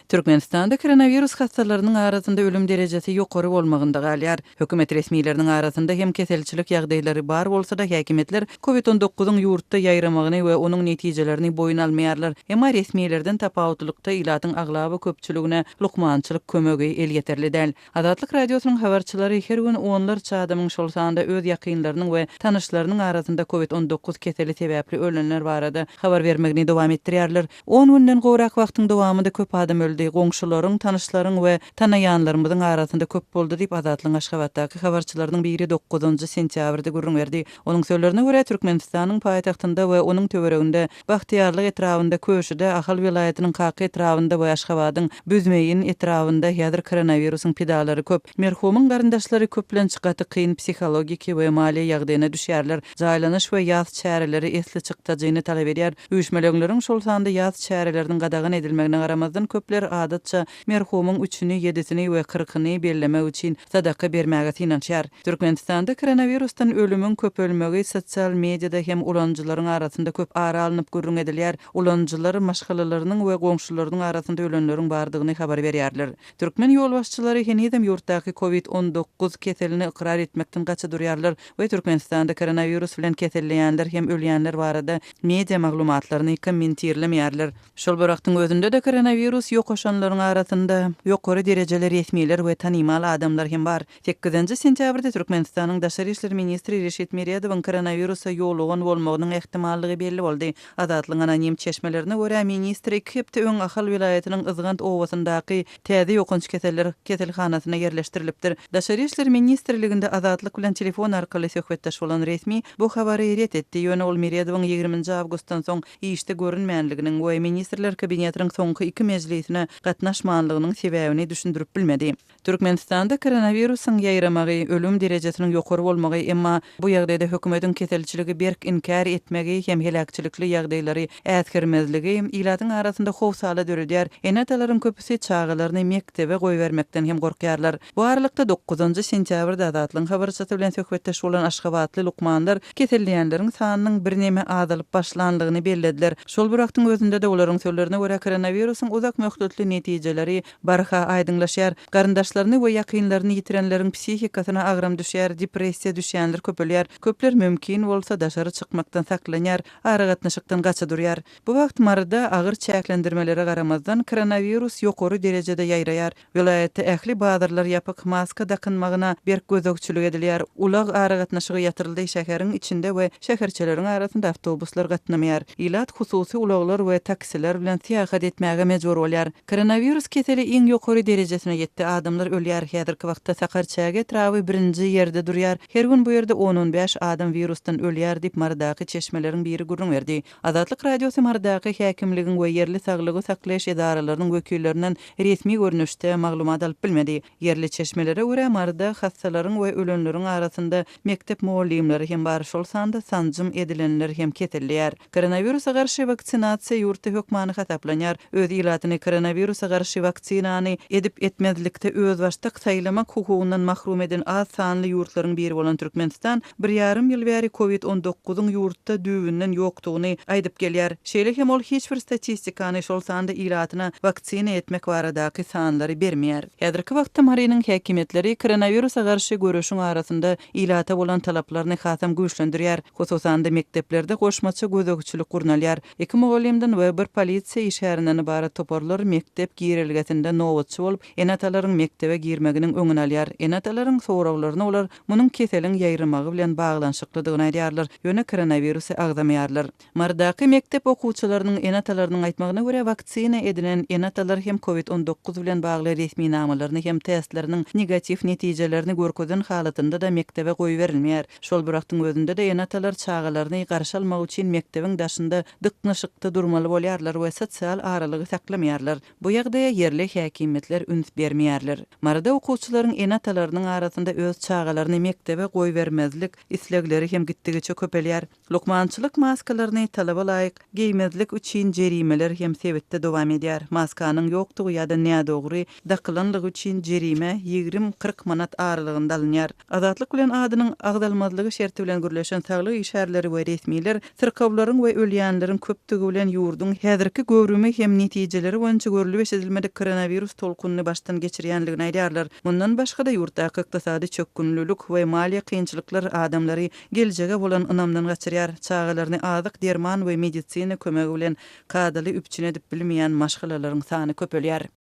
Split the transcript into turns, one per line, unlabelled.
Türkmenistanda koronawirus hassalarynyň arasynda ölüm derejesi ýokary bolmagynda galýar. Hökümet resmileriniň arasynda hem keselçilik ýagdaýlary bar bolsa-da, häkimiýetler Covid on dokuzyň ýurtda ýaýramagyny we onuň netijelerini boýun almaýarlar. Emma resmilerden tapawutlylykda ilatyň aglaba köpçüligine lukmançylyk kömegi elýeterli däl. Azatlyk Radiosynyň habarçylary her gün onlarça adamyň, şol sanda öz ýakynlarynyň we tanyşlarynyň arasynda Covid 19 keseli sebäpli ölenler barada habar bermegini dowam etdirýärler. On günden gowrak wagtyň dowamynda köp adam öldi. Goňşularyň, tanyşlaryň we tanaýanlarymyzyň arasynda köp boldy diýip, Azatlygyň Aşgabatdaky habarçylarynyň biri dokuzynjy sentýabrda gürrüň berdi. Onuň sözlerine görä, Türkmenistanyň paýtagtynda we onuň töwereginde, Bagtyýarlyk etrabynda, Köşüde, Ahal welaýatynyň Kaka etrabynda we Aşgabadyň Büzmeýin etrabynda häzir koronawirusyň pidalary köp. Merhumyň garyndaşlary köplenç gaty kyn psihologiki we maliýe ýagdaýyna düşýärler. Jaýlanyş we ýas çäreleri esli çykdajyny talap edýär. Üýşmeleňleriň, şol sanda ýas çäreleriniň gadagan edilmegine garamazdan, köpler adatça merhumyň üçüni, ýedisini we kyrkyny bellemek üçin sadaka bermäge synanyşýar. Türkmenistanda koronawirusdan ölümiň köpelmegi sosial mediada hem ulanyjylaryň arasynda köp ara alnyp gürrüň edilýär. Ulanyjylar maşgalalarynyň we goňşularynyň arasynda ölenleriň bardygyny habar berýärler. Türkmen ýolbaşçylary henizem ýurtdaky Covid 19 keselini ykrar etmekden gaça durýarlar we Türkmenistanda koronawirus bilen keselleýänler hem ölýänler barada media maglumatlaryny kommentirlemeýärler. Şol bir wagtyň özünde-de koronawirus ýokaşanlaryň arasynda ýokary derejeli resmiler we tanymal adamlar hem bar. Sekizinji sentýabrda Türkmenistanyň daşary işler ministri Reşit Meredowyň koronawirusa ýolugan bolmagynyň ähtimallygy belli boldy. Azatlygyň anonim çeşmelerine görä, ministr iki hepde öň Ahal welaýatynyň Yzgant obasyndaky täze ýokanç keseller keselhanasyna ýerleşdirilipdir. Daşary işler ministrliginde Azatlyk bilen telefon arkaly söhbetdeş bolan resmi bu habary ret etdi, ýöne ol Meredowyň ýigriminji awgustdan soň işde görünmänliginiň we Ministrler Kabinetiniň soňky iki mejlisine gatnaşmanlygynyň sebäbini düşündirip bilmedi. Türkmenistanda koronawirusyň ýaýramagy, ölüm derejesiniň ýokary bolmagy, emma bu ýagdaýda hökümetiň keselçiligi berk inkär etmegi hem heläkçilikli ýagdaýlary äsgermezligi ilatyň arasynda howsala döredýär, ene-atalaryň köpüsi çagalaryny mekdebe goýbermekden hem gorkýarlar. Bu aralykda, dokuzynjy sentýabrda Azatlygyň habarçysy bilen söhbetdeş bolan aşgabatly lukmanlar keselleýänleriň sanynyň birneme azalyp başlanlygyny bellediler. Şol bir wagtyň özünde-de, olaryň sözlerine görä, koronawirusyň uzak möhletli netijeleri Barha aýdyňlaşýar. Garyndaşlaryny we ýakynlaryny ýitirenleriň psihikasyna agram düşýär, depressiýa düşýänler köpelýär. Köpler mümkin bolsa daşary çykmakdan saklanýar, aragatnaşykdan gaça durýar. Bu wagt Maryda agyr çäklendirmelere garamazdan, koronawirus ýokary derejede ýaýraýar. Welaýatda ähli bazarlar ýapyk, maska dakynmagyna berk gözegçilik edilýär, ulag aragatnaşygy ýatyryldy, şäheriň içinde we şäherçeleriň arasynda awtobuslar gatnamaýar. Ilat hususy ulaglar we taksiler bilen syýahat etmäge mejbur bolýar. Koronawirus keseli iň ýokary derejesine ýetdi, adamlar ölýär. Häzirki wagtda Sakarçäge etraby birinji ýerde durýar. Her gün bu ýerde on-on bäş adam wirusdan ölýär diýip, Marydaky çeşmeleriň biri gürrüň berdi. Azatlyk Radiosy Marydaky häkimligiň we ýerli saglygy saklaýyş edaralarynyň wekillerinden resmi görnüşde maglumat alyp bilmedi. Ýerli çeşmelere görä, Maryda hassalaryň we ölenleriň arasynda mekdep mugallymlary hem bar, şol sanda sanjym edilenler hem keselleýär. Koronawirusa garşy waksinasiýa ýurtda hökmany hasaplanýar. Öz ilatyny koronawirusa garşy waksinany edip-etmezlikde özbaşdak saýlamak hukugyndan mahrum eden az sanly ýurtlaryň biri bolan Türkmenistan bir ýarym ýyl bäri covid on dokuzyň ýurtda düýbünden ýokdugyny aýdyp gelýär. Şeýle hem ol hiç bir statistikany, şol sanda ilatyna waksina etmek baradaky sanlary bermeýär. Häzirki wagtda Marynyň häkimiýetleri koronawirusa garşy göreşiň arasynda ilata bolan talaplaryny hasam güýçlendirýär. Hususan-da, mekdeplerde goşmaça gözegçilik gurnalýar. Iki mugallymdan we bir polisiýa işgärinden ybarat toparlar mekdep girelgesinde nobatçy bolup, ene-atalaryň mekdebe girmeginiň öňüni alýar. Ene-atalaryň soraglaryna olar munuň keseliň ýaýramagy bilen baglanyşyklydygyny aýdýarlar, ýöne koronawirusy agzamaýarlar. Marydaky mekdep okuwçylarynyň ene-atalarynyň aýtmagyna görä, waksina edinen ene-atalar hem covid 19 bilen bagly resminamalaryny hem testleriniň negatiw netijelerini görkezen halatynda-da mekdebe goýberilmeýär. Şol bir wagtyň özünde-de ene-atalar çagalaryny garşy almak üçin mekdebiň daşynda dyknyşykda durmaly bolýarlar we sosial aralygy saklamaýarlar. Bu ýagdaýa ýerli häkimiýetler üns bermeýärler. Maryda okuwçylaryň ene-atalarynyň arasynda öz çagalaryny mekdebe goýbermezlik islegleri hem gitdigiçe köpelýär. Lukmançylyk maskalaryny talaba laýyk geýmezlik üçin jerimeler hem sebitde dowam edýär. Maskanyň ýokdugy ýa-da nädogry dakylanlygy üçin jerime ýigrim, 40 manat aralygynda alynýar. Azatlyk bilen adynyň agzalmazlygy şerti bilen gürleşen saglyk işgärleri we resmiler syrkawlaryň we ölýänleriň köpdügi bilen ýurduň häzirki göwrümi hem netijeleri boýunça. görlüp-eşidilmedik koronawirus tolkunyny başdan geçirýändigini aýdýarlar. Mundan başga-da, ýurtdaky ykdysady çökgünlilik we maliýe kynçylyklar adamlary geljege bolan ynamdan gaçyrýar. Çagalaryny azyk, derman we medisina kömegi bilen kadaly üpjün edip bilmeýän maşgalalaryň sany köpelýär.